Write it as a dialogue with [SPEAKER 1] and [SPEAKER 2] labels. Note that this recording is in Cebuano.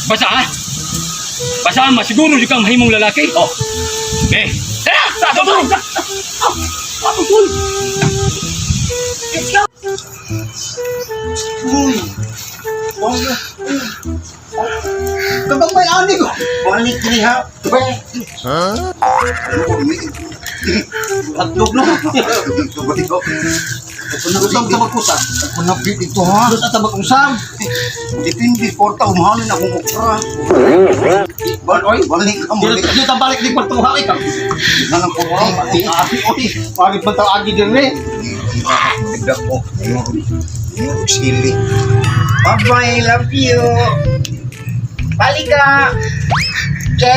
[SPEAKER 1] Basta ha? Basta masiguro di kang mahimong lalaki. Oh. Okay. Tara! Tara! Tara! Tara!
[SPEAKER 2] Let's go.
[SPEAKER 3] Uy. Kapag may ani ko.
[SPEAKER 4] Balik diri ha.
[SPEAKER 3] Hotdog no. Usam sa magkusam.
[SPEAKER 4] Kunapit ito ha.
[SPEAKER 3] Dos at magkusam.
[SPEAKER 4] Depende porta umahalin akong okra.
[SPEAKER 3] Oy,
[SPEAKER 4] Balik ka balik.
[SPEAKER 3] Dito ta balik di kwartuha ikaw.
[SPEAKER 4] Nanang ko
[SPEAKER 3] Ay, oy, pare pa ta agi dire.
[SPEAKER 4] Bigla ko. Sili. Bye-bye, love you. Balik ka. Che.